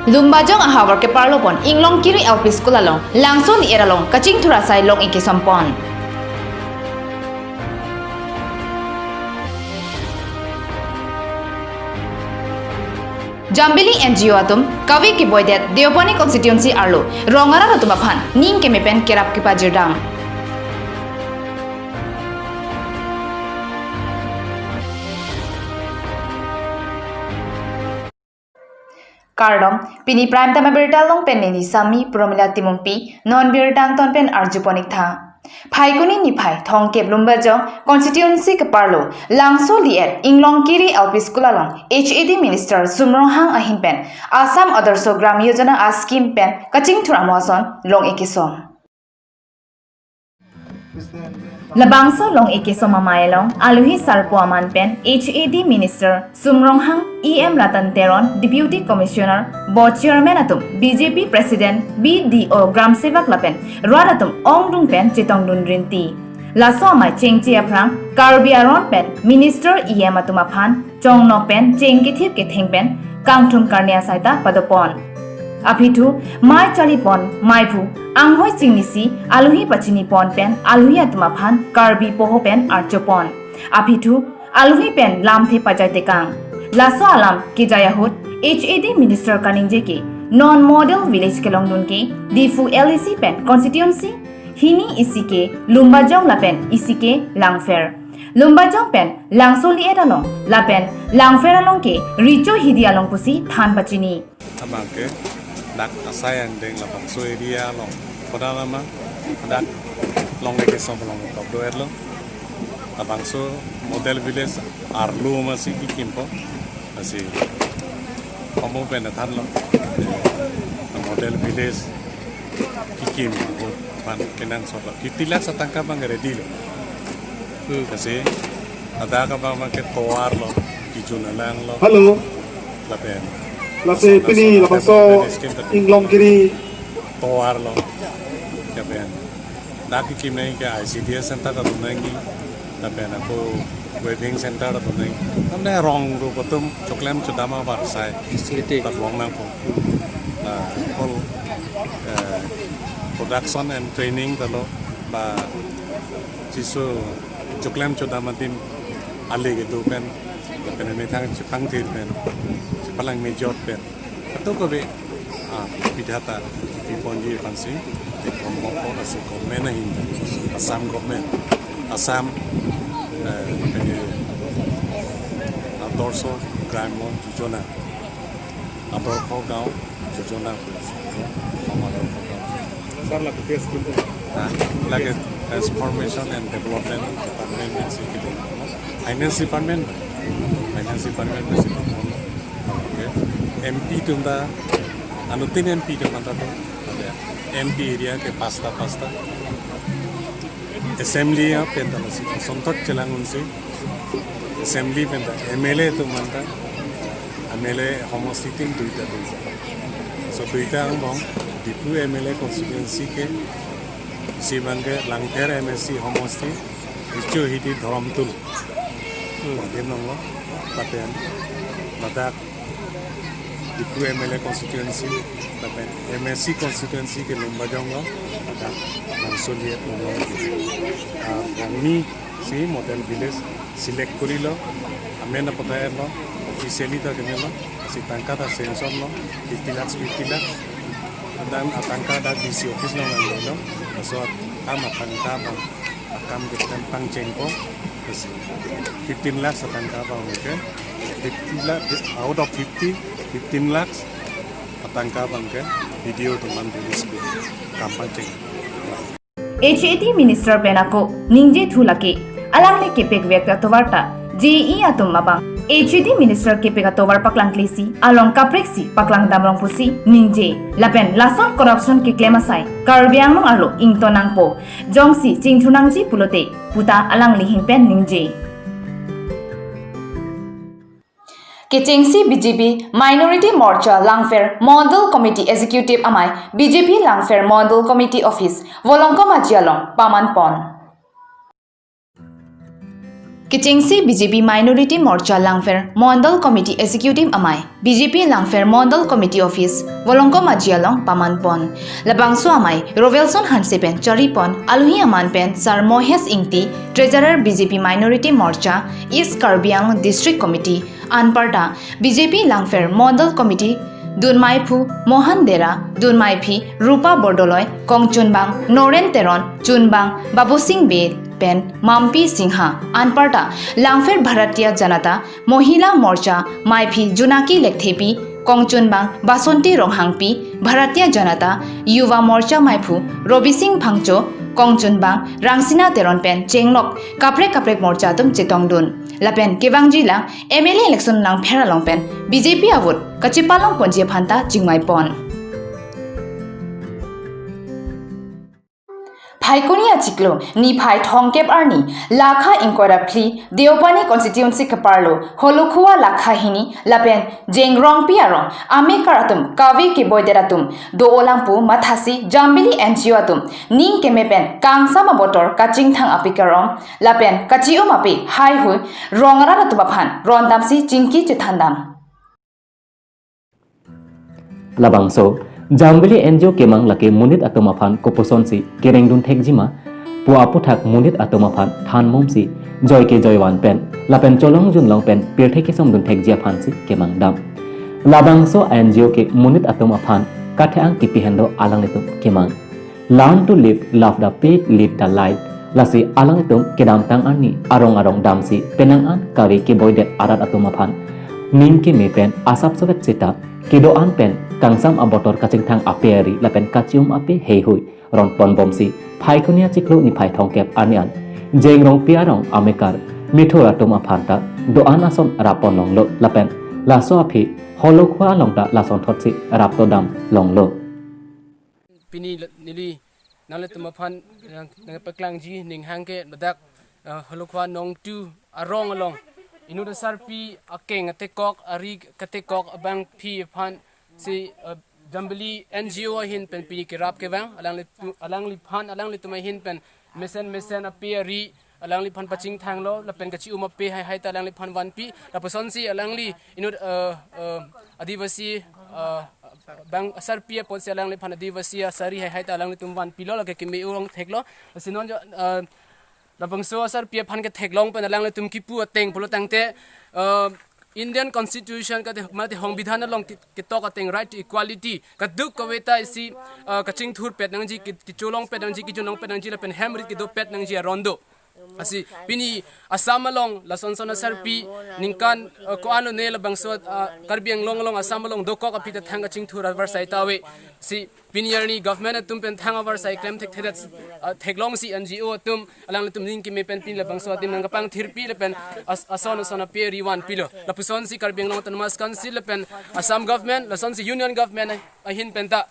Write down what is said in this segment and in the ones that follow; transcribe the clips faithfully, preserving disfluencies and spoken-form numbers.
Lumbajong ahavar keparlo pon Inglongkiri L P School along Langso Liet along kachingthur asai long-ik kesom pon. Jambili N G O atum kave keboidet Deopani constituency arlo rong arat atum aphan ning keme pen kerap kepajirdam. Kardom, pini Prime Time abirta along pen neli Sami Promila Timungpi, non birta angton pen arjupon-ik tha. Phaikuni niphai thomkep Lumbajong constituency keparlo Langso Liet Inglongkiri L P School along H A D Minister Sum Ronghang ahin pen Assam Adarsho Gram Yojana a scheme pen kachingthur amo ason long-ik kesom. Labangso long-ik kesom amei along alohi sarpo aman pen H A D Minister Sum Ronghang, E M Ratan Teron, Deputy Commissioner Board Chairman atum, B J P President, B D O, Gram Sevak lapen rat atum ongdung pen chetongdun rinti. Laso amei chengche aphrang Karbi aron pen Minister, E M atum aphan chongnok pen cheng kethip ketheng pen kangthum karne asai ta padopon. Aphi thu mei charlipon meiphu anghoi chingnisi alohi pachinipon pen alohi atum aphan Karbi poho pen archopon. Aphi thu alohi pen lamthe pajai tekang. Laso alam kejai ahut H A D Minister kaningje ke non model village kelongdun ke Diphu L A C pen constituency hini isi ke Lumbajong lapen isi ke Langpher. Lumbajong pen Langso Liet along lapen Langpher along ke Richo Hidi along pusi than pachini. Abang ke dak asai angdeng labangso area along. Kodalama dak long-ik kesom along top doerlo. Labangso model village arlo masi kikimpo. Asi komo pen thanlo. Model village kikim ahut pan kenangsot lo. Fifty lakhs atangka abang ready lo. Hmm. Kasi ada ka abang ke tovar lo, kijun alang lo. Hello. Lapen. Lasi pini labangso Inglongkiri tovar lo. Lapen dak kikim nangji ke I C D S center ta dun nangji. Lapen ako weaving center ta dun nangji. Tamne rong rup atum choklem chodam avarsai. Facility. Dak long nangpo. Na, all, eh, production and training ta lo ba jiso choklem chodam adim ali kedo pen, lapen methang chepangthir pen, chepalang mejot pen. Ato kabe, ah, pidata, piponji aphansi, Department of Forest, government ahin, Assam government, Assam, eh, eh, Adarsho Gram Yojana, Adarsho Gaon Yojana, Adarsho Gaon. Sir, la P T S scheme. Nah, lake Transformation and Development Department, Finance Department, Finance Department, Okay. M P atum ta, anuttin M P atum ta tu, M P area ke pasta pasta. Assembly ya pen ta lasi, sontot chelang unsi. Assembly pen ta, M L A atum anta, M L A homosti tin duita duita. So duita angbong, Diphu M L A constituency ke, si abang ke Langpher M A C homosti, Richo Hidi Dhoramtul. Hmm. Wadim nonglo, lapen ladak Diphu M L A constituency, lapen M A C constituency ke Lumbajong lo, ladak Langso Liet lo. Ah, kami si model village select korilo, amen apathailo, officially ta kemelo, si tangka ta sanction lo, fifty lakhs, fifty lakhs, dan atangka dak D C office lo nanglo, so kam atangka bang akam keklem pangchengpo, fifteen lakhs atangka abang ke, fifty lakh, out of fifty, fifteen lakhs atangka abang ke, B D O atum an release pi, kam pangcheng. H A D Minister pen ako ningje thu lake, alangli kepekvek atovar ta, J E atum abang H A D Minister kepek atovar paklangkle si, along kaprek si paklang damrong pusi ningje. Lapen lason corruption keklem asai Karbi Anglong arlo ington nangpo, jongsi chingthur nangji pulote puta alangli ahin pen ningje. Kechengsi B J P Minority Morcha Langpher Mandal Committee Executive amei B J P Langpher Mandal Committee Office Volongkom Aji along paman pon. Kechengsi B J P Minority Morcha Langpher Mondal Committee Executive Amei, B J P Langpher Mondal Committee Office, Volongkom Aji along paman pon. Labangso amei, Rovelson Hanse pen chari pon, aluhi aman pen Sar Mohesh Ingti, Treasurer B J P Minority Morcha, East Karbi Anglong District Committee, anparta B J P Langpher Mondal Committee, dunmeiphu Mohan Dera, dunmeiphi Rupa Bordoloi, kongchunbang Noren Teron, chunbang Babusing Bey pen Mampi Singha, anparta Langpher Bharatiya Janata Mohila Morcha meiphi Junaki Lekthepi, kongchunbang Basanti Ronghangpi, Bharatiya Janata Yuva Morcha meiphu Robising Phangcho, kongchunbang Rangsina Teron pen chenglok kaprek kaprek morcha atum chetongdun. Lapen kevangjilang M L A election langpher along pen B J P avote kachepalong ponji aphanta chingmai pon. Phaikuni achiklo niphai thomkep arni, lakha ingkoi ra phli, Deopani constituency keparlo, Holokhua lakha hini, lapen Jengrongpi arong, amekar atum, kave keboidet atum do-olang pu mathasi Jambili N G O atum ning keme pen kangsam abotor kachingthang ape karom, lapen kachi-um ape heihui, rong arat atum aphan rondamsi chingki chethandam. Labangso Jambili N G O kemang lake monit atum aphan koposonsi kerengdun thekjima pu aputhak monit atum aphan thanmomsi joike joivan pen lapen cholong junlong pen pirthe kesomdun thekji aphansi kemang dam. Labangso N G O ke monit atum aphan kathe-ang kipi henlo alanglitum kemang. Learn to live, love the faith, lead the life. Lasi alanglitum kedamtang arni arong arong damsi penang an kave keboidet arat atum aphan ning keme pen asap sovet seta kedo-an pen kangsam abotor kachingthang ape ari lapen kachi-um ape heihui ron ponbomsi Phaikuni achiklo niphai thomkep arni an Jengrongpi arong amekar mithur atum aphanta do-an ason rap ponlonglo lapen laso aphi Holokhua along ta lasonthotsi rap todam longlo. Pini la-, neli nanglitum aphan nang, nangpaklangji ninghang ke ladak, eh, Holokhua nongtu arong along inut asarpi akeng atekok, ari katekok abangpi aphansi, eh, Jambili N G O ahin pen pini kerap kevang, alanglitu-, alangliphan, alanglitum ahin pen mesen mesen ape ari alangliphan pachingthanglo, lapen kachi-um ape heihei ta alangliphan vanpi, lapusonsi alangli inut, eh, eh, Adivasi, eh, bang asarpi aponsi alangliphan Adivasi asari heihei ta alanglitum vanpilo, lake keme-o rong theklo. Lasi non jo, eh, labangso asarpi aphan ketheklong pen alanglitum kipu ateng pulo tangte, eh, Indian Constitution kate mate Songbidhan along ki-, ketok ateng right to equality, kaduk kave ta isi, eh, kachingthurpet nangji, ki-, kicholongpet nangji, kijunlongpet nangji, lapen hem rit kedopet nangji aron do. Lasi pini Assam along lasonson asarpi ningkan, eh, ko-an lone labangso, eh, Karbi Anglong along Assam along dokok aphi ta thang kachingthur avarsai ta ave. Si pini arni government atum pen thang avarsai klem thekthedet, eh, theklongsi N G O atum alanglitum ning keme pen pini labangso adim nangkapangthirpi lapen as-, ason ason ape ari vanpilo. Lapusonsi Karbi Anglong Autonomous Council lapen Assam government, lasonsi Union government ahin penta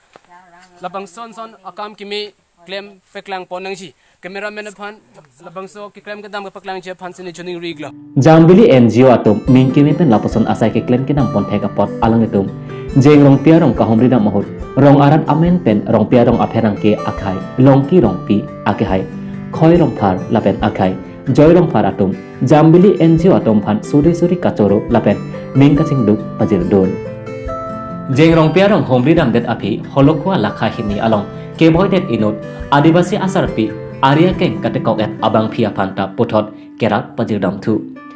labangson son akam keme klem paklang pon nangji. Cameraman aphan labangso keklem kedam kepaklangji aphansi ne chuning riglo. Jambili N G O atum ning keme pen lapuson asai keklem kedam pon thek apot alanglitum Jengrongpi arong kahumri dam ahut rong arat amen pen Rongpi arong apherangke akhei Longki Rongpi, akehai Khoi Rongphar lapen akhei Joy Rongphar atum Jambili N G O atum aphan suri suri kachoro lapen ning kachingduk pajirdun. Jengrongpi arong humri damdet aphi Holokhua lakha hini along keboidet inut Adivasi asarpi ari akeng katekok-et abangpi aphanta puthot kerap pajirdamthu.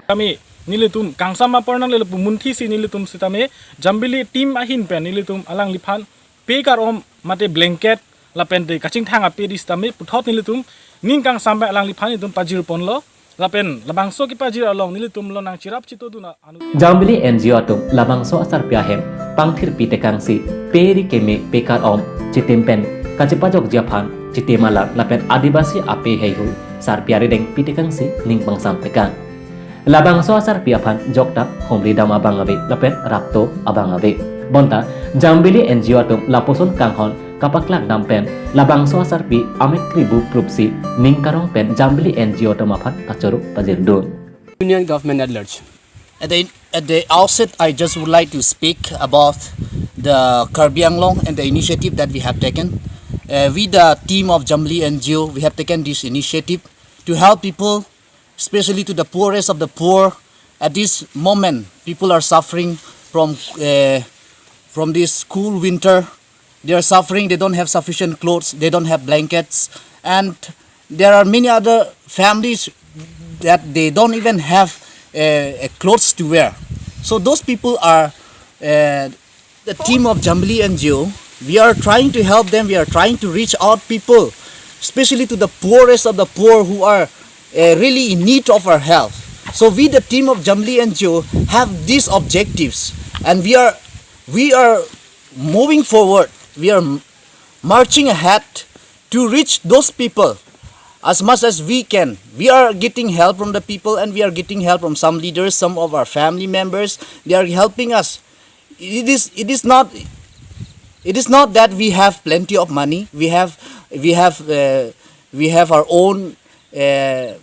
Kami nelitum kangsam apor nangle lapu munthisi nelitum sitame Jambili team ahin pen nelitum alangliphan pe karom mate blanket lapen te kachingthang ape ari sitame puthot nelitum ning kangsam pen alangliphan nelitum pajir ponlo. Lapen labangso kepajir along nelitum lo nangcherap chitodun anu. Jambili N G O atum labangso asarpi ahem pangthirpi tekangsi pe ari keme pe karom chitim pen kachepajokji aphan chitim alar lapen Adivasi ape heihui sarpi arideng pi tekangsi ning pangsam tekang. Labangso asarpi aphan jokta humri dam abang ave lapen rap to abang ave. Bonta Jambili N G O atum lapuson kanghon kapaklak dam pen labangso asarpi amek kribu prupsi ning karong pen Jambili N G O atum aphan kachoro pajirdun. Union government at large. At the, at the outset, I just would like to speak about the Karbi Anglong and the initiative that we have taken. Uh, we, the team of Jambili N G O, we have taken this initiative to help people especially to the poorest of the poor. At this moment, people are suffering from, uh, from this cool winter. They are suffering. They don't have sufficient clothes. They don't have blankets, and there are many other families that they don't even have, uh, a clothes to wear. So those people are, uh, the team of Jambili N G O. We are trying to help them. We are trying to reach out people, especially to the poorest of the poor who are, uh, really in need of our help. So we, the team of Jambili N G O, have these objectives, and we are we are moving forward. We are m- marching ahead to reach those people as much as we can. We are getting help from the people, and we are getting help from some leaders, some of our family members. They are helping us. It is it is not it is not that we have plenty of money. We have we have uh, we have our own, uh,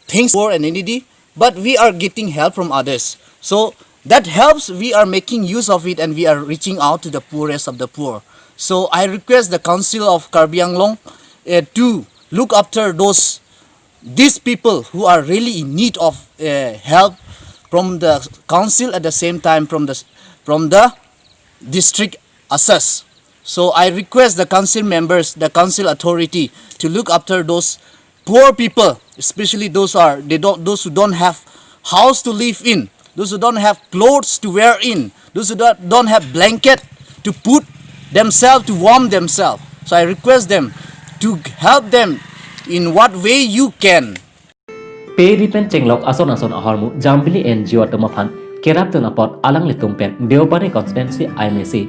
things, poor and needy, but we are getting help from others. So that helps. We are making use of it, and we are reaching out to the poorest of the poor. So I request the Council of Karbi Anglong, uh, to look after those these people who are really in need of, uh, help from the council, at the same time from the from the district assess. So I request the council members, the council authority, to look after those poor people, especially those are they don't those who don't have house to live in, those who don't have clothes to wear in, those who don't, don't have blanket to put themselves, to warm themselves. So I request them to help them in what way you can. Pe ri pen chenglok ason ason ahormu Jambili N G O atum aphan kerapdun apot alanglitum pen Deopani constituency I M A C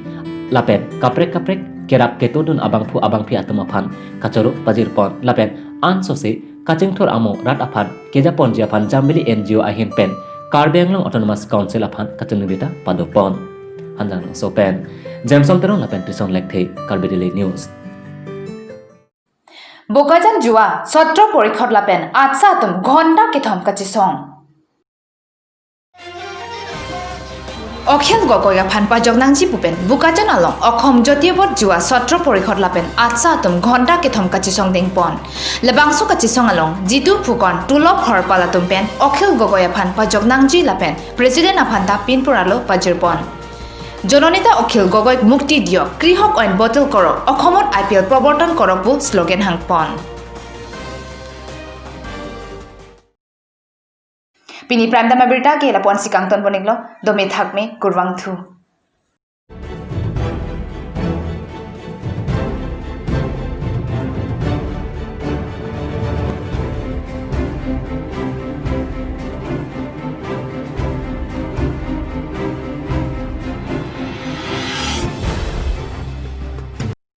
lapen kaprek kaprek kerap ketodun abangphu abangphi atum aphan kachoro pajirpon lapen ansose kachingthur amo rat aphan kejaponji aphan Jambili N G O ahin pen Karbi Anglong Autonomous Council aphan kachiningri ta padopon. Hanjanglangso pen Jameson Teron lapen Tison Lekthe, Karbi Daily News. Bokajan Juwa Satro Porikhot lapen ATSA atum ghonta kethom kachisong. Akhil Gogoi aphan pajok nangji pu pen Bokajan along Akhom Jatiya Bodh Juwa Satro Porikhot lapen ATSA atum ghonta kethom kachisong dengpon. Labangso kachisong along Jitu Phukan, Tulop Horpal atum pen Akhil Gogoi aphan pajok nangji lapen President aphan ta pinpur alo pajirpon. জননেতা অখিল গগৈক মুক্তি দিয়ক, কৃষক আইন বাতিল কৰক, অসমত I P L প্ৰৱৰ্তন কৰক pu slogan hangpon. Pini Prime Time abirta ke lapu-an si kangton pon-iklo, dome thakme, kurvangthu.